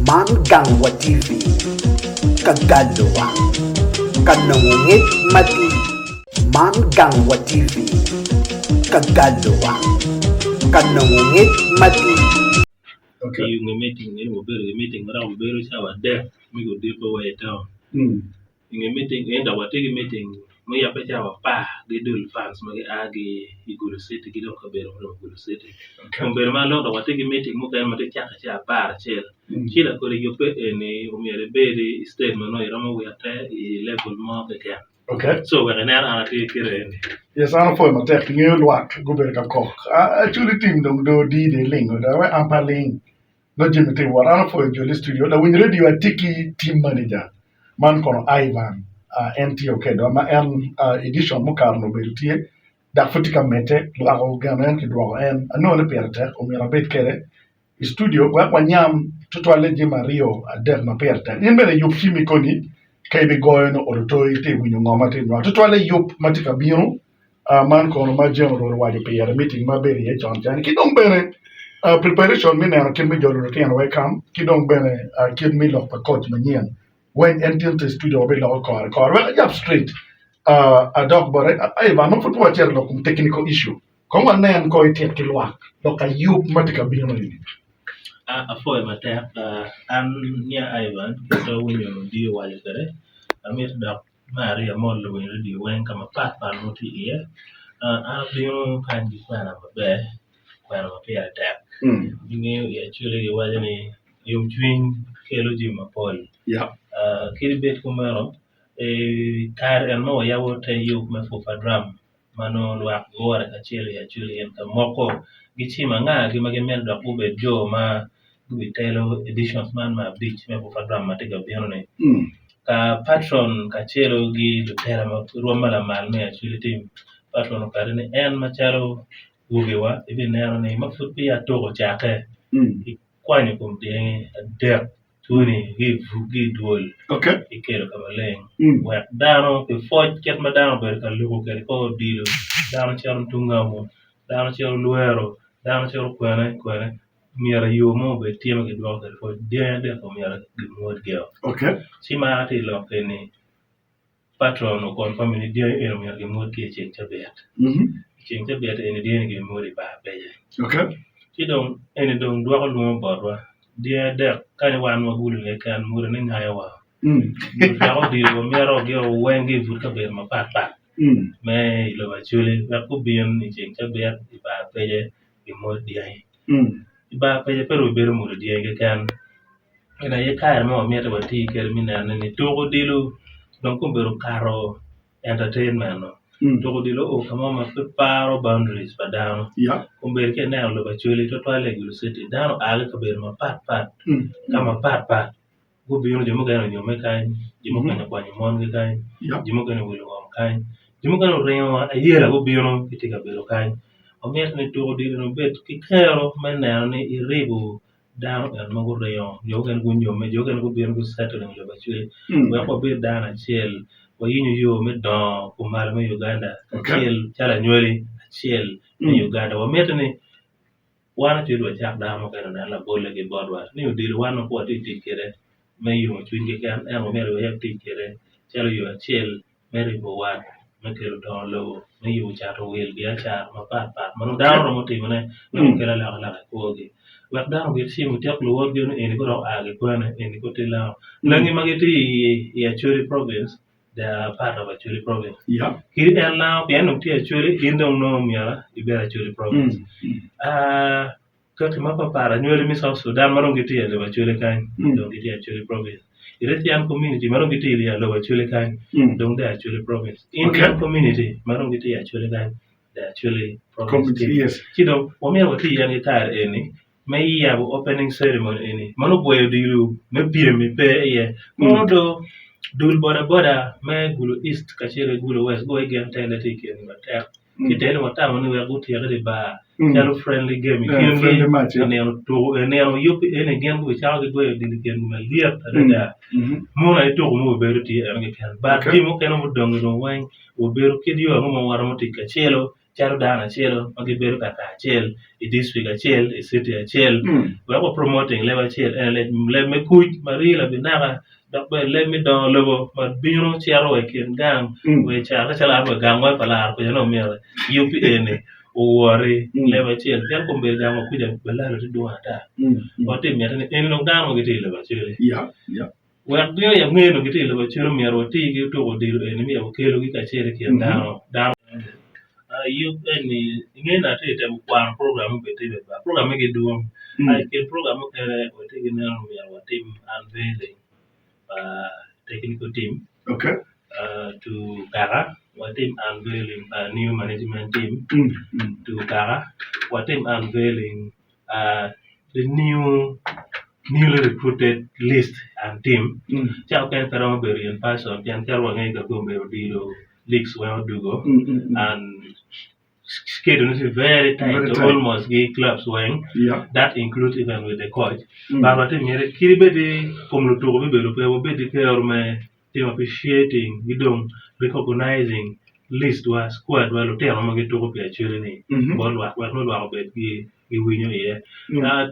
Man gang wa TV, ka galo wang, ka nongo ngec matir. Man gang wa TV, ka galo wang, ka nongo ngec matir. Okay. I nge meeting eni wabedo ki meeting ma dok obedo cawa adek me odiko wa i town. I nge meeting eni dok watye ki meeting muyabbe cawa apar ki dul fans ma gia ki i Gulu city ki dong kabedo muromo Gulu city. Obedo ma lok dok watye ki meeting mukene ma tye cake cawa aparacel ci lakodi yubbe eni omyero ibed i state ma nongo iromo wite i level mo keken. So wek inen an atye kite eni. Yes an apwoyo matek ngeyo lwak gubedo ka kok actually tim dong do odii dong ilingo dong wek an pe aling. Nongo jami tye ka wot. An apwoyo joli i studio. Lawiny radio atye ki team manager man kono Ivan en tiyo kedwa ma en edition mukato ni obedo tye dok pud tye ka medde lwak ogeno en kidwoko en anongo ni pire tek omyero abed kwede i studio wek wanyam tutwalle jami aryo adek ma pire tek. In bene yub cimmi koni ka ibigoyo nyo olo toyi itye ka winyo ngo ma tye ka nywako tutwalle yub ma tye ka bino Man kono ma General owaco pire meeting ma abedo iye con cani ki dong bene preparation me neno kit me jolo lutino wa i kam ki dong bene kit me lok pa coach manyen weng en tin tye i studio wabiloko kore kore wek ajab straight adok bote Ivan ma pud pe wacito lok kom technical issue kong wanen ko itit ki lwak lok ayub ma tye ka bino eni. Apwoyo matek an nya Ivan kit ma awinyo Dio owaco kwede amito dok Me aryo amol luwiny redio weng ka mapat pat ma tye iye an abino kany ki kwena maber kwena ma pire tek ingeyo i acholi giwaco ni yomcwiny kelo jami mapol kadi bed kumeno i kare eni ma wayabo te yub me pupa drum ma nongo lwak gure kacel i acholi en ka moko gicimo angagi ma gimito dok gubed jo ma gubitelo editions man me abic me Bufa Drum ma tye ka bino-ni. Ka patron kacel ki lutela ma rwom ma lamal me Acholi team patron okati ni en macalo wobewa ibineno ni ma pud peya tuko ocakke ikwanyo kom dyangi adek twoni ki i dwol ikelo ka maleng wek dano pi pwoc kit ma dano obedo ka luko kwede kor odilo dano cito Ntungamo dano cito Lwero dano cito kwene kwene myero yo mo obed tye ma gidwoko kwede pwoc dyangi adek myero gimwodgio ci ma atye ka lok eni patron okonfaming ni dyangi eni myero gimwodgi i ceng cabit i ceng cabit eni dyangi gimwodo i bar pece ci dong eni dong dwoko lwongo botwa dyangi adek kany wan wagulo keken mwodone ngayowa dok odilo wamito gio weng ki i but kabedo mapatpat me i lobo Acholi wek gubin i ceng cabit i bar pece gimwod dyangi. I bar pece pe dong bedo mwodo dyangi keken eni aye kare ma wamito wati kwede me neno ni tuko odilo dong gubedo kato entertainment tuko odilo oo ka mo ma pe paro boundaries pa dano kombeddi ka ineno lobo Acholi tutwalle i Gulu city dano oa ki i kabedo mapatpat ka mapatpat Gubino, jo mukene onyomme kany, jo mukene okwanyo mongi kany, jo mukene owilo ngom kany, jo mukene oringo ayela gubino gitye ka bedo kany. Wamito ni tuko odilo ni obed ki kero me neno ni iribo dano eni ma guringo, jo mukene gunyomme, jo mukene gubino gu settling i lobo acel wek wabed dano acel, wayenyo yo me dongo kumalo me Uganda kacel calo anywali acel me Uganda. Wamito ni Wan ocwiny wacak dano mukene onen labolle ki botwa ni odilo wan ma pe watye ka tic kwede me yomo cwiny keken ento wamyero wayab tic kwede calo yo acel me ribo wat, me kelo dongo lobo, me yubo cato wil, biacara mapatpat ma nongo dano romo timone wek okel alokaloka i kwogi. Wek dano ogik cim otyek luwotgi ni eni kono oa ki kwene, eni kono tye lango. Langi ma gitye i Acholi province They are part of Acholi province. Yeah. Kadi en lango pien dong tye Acholi, in dong nongo myero ibed Acholi province. Ah, kaki mapapat anywali me South Sudan ma dong gitye i lobo Acholi kany, dong gitye i Acholi province. Eritrean community ma dong gitye i lobo Acholi kany, dong they are Acholi province. Indian community ma dong gitye i Acholi kany, they are Acholi province. Community, yes. Ci dong wamyero wati yen ki kare eni me yabo opening ceremony eni ma nongo gweyo odilo me pyem-mi pe iye. Kono do dul boda boda me Gulu East kacel ki Gulu West guwaco gin tele tye i kingi matek ci tele watamo ni wek gutyek i dye bar calo friendly game i kingi i nino tuko i nino yub eni gin gubicako ki gweyo odilo i kingi malyet adada mono aye tuko ma obibedo tye eno keken but jami mukene mudongo dong weng obedo kit yo ango ma waromo tic kacelo. calo dano acel ma gibedo kaka acel i district acel i city acel wek wa promoting leb acel ene leb me kuc ma rii labinaka dok bene leb me dongo lobo ma bino cito wa i kin gang wa i caro calo an wa i gangwa pa laro kuca nongo myero yub eni owoti leb acel pien kombeddi gangwa kuca balalo tye dwong ata ma tye miti ni eni dong dano ma gitye i lobo acel-li. Wek gin oyab nge ni gitye i lobo acel omyero wati ki tuko odilo eni me yabo kelogi kacel i kin dano. Dano yub eni inge ni atye ka temo kwano program me time ba program mege dwong i kin program mukene watye ki neno ni myero watim unveiling pa technical team to kaka watim unveiling pa new management team to kaka watim unveiling the new newly recruited list and team ca mukene pe romo bedo in person pien calo wangeyo ka obedo odilo leagues weng odugo and schedule ne tye very tight almost ki clubs weng that includes even with the coach but watye miti kadi bed ni kom lutuko bibedo pe wabed ki kero me timo appreciating ki dong recognizing list wa squad wa lutino ma gituko pi Acholi ni bot lwak wek nongo lwak obed ki giwinyo iye.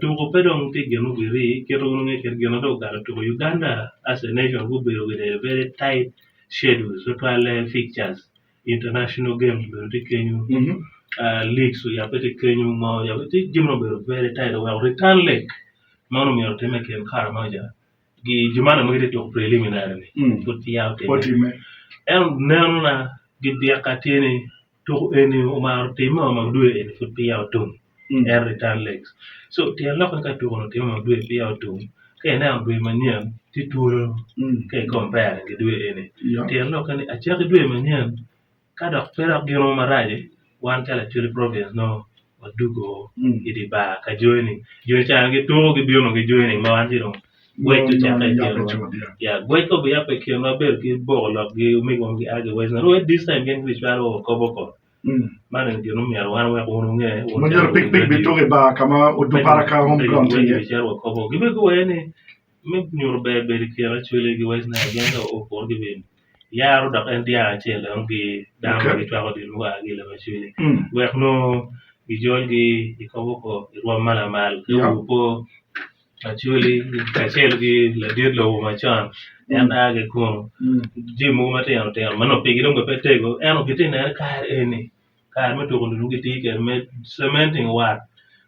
Tuko pe dong tye gin mubiri kit ma wun wungeyo kwede gin ma dong okalo tuko Uganda as a nation gubedo with a very tight schedules tutwalle fixtures international games obedo tye kenyo leagues oyabbe tye kenyo ngo oyabbe tye jami ma obedo very tight oweko return leg ma onongo myero otimme i kin Karamoja gi jo man ma gitye ka tuko preliminary ni pud peya otimme ento nenona gibyeka tye ni Tuko eni omaro timme wa ma dwe eni pud peya otum en return legs so tyen lok ni ka tuko ni otimme ma dwe peya otum ka ineno dwe manyen tye twolo ka i compare ki dwe eni tyen lokke ni acaki dwe manyen ka dok pe dok gin mo maraci wan calo Acholi province nongo wadugo i dye bar ka joining jo ca gituko gibino gijoining ma wan ci dong Gwec ocakke i kinwa. Ya, gwec ka obiyabbe i kinwa bedo ki boko lok gi omegiwa ma gia ki Western. Wek this time gin gibicwalo wa kobo ko. Man en gin myero wan wek wun wunge. Ma nyuto pik pik bituko i bar ka ma Oduparaka home ground tye iye. Gibicito wa kobo. Gibedo guwee ni me nyuto ber bedo i kin Acholi ki West Nile gin ka oo kunu gibi yaro dok en dyang acel eno ki dano ma gicwako dil mua ki i lobo Acholi. Wek nongo gijolgi i kobo ko i rwom ma lamal. Ki opo Acholi kacel ki ladit lobo macon en a ki kunu jami mogo matino tino ma nongo pigi dong pe tego ento gitye ka nene kare eni kare me tuko odilo gitiyo kwede me cementing wat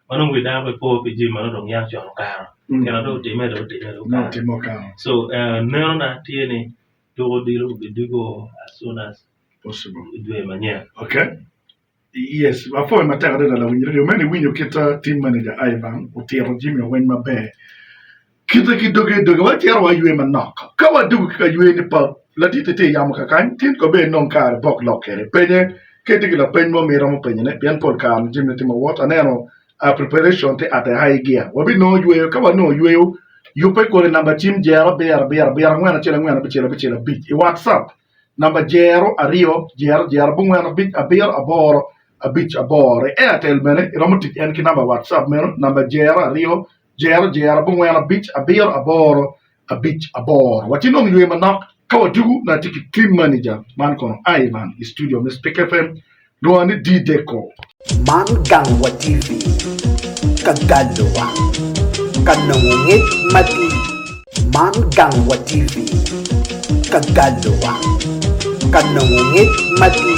ma nongo wi dano pe po pi jami ma nongo dong yam con okato gin ma dong otimme dong otimme dong okato so nenona tye ni tuko odilo obidugo as soon as possible i dwe manyen. Okay. Yes, apwoyo matek adada lawiny radio meno iwinyo kit team manager Ivan otito jami weng maber kite ki doge doge wacito waywe manok ka wadugo ki ka ywe ni pap ladit itye yamo kakany tin ko bene inong kare bok lok kede penye ka itye ki lapeny mo ma iromo penyo ne pien pol kare jami ne tye mawot aneno preparation tye at a high gear wabinongo yweyo ka wanongo yweyo yubbe kodi namba cim jero abiro abiro abiro angwen acel angwen abicel abicel abic i whatsapp Namba jero aryo jero jero abongwen abic abiro aboro abic aboro. I Airtel bene iromo tic en ki namba WhatsApp meno namba jero aryo jero jero abongwen abic abiro aboro abic aboro. Watye nongo ywe manok ka wadugu na atye ki team manager man kono Ivan i studio me Speak FM lwonga ni D Deco. Man Gangwa TV, ka galowa ka nongo ngec matir. Man Gangwa TV, ka galowa ka nongo ngec matir.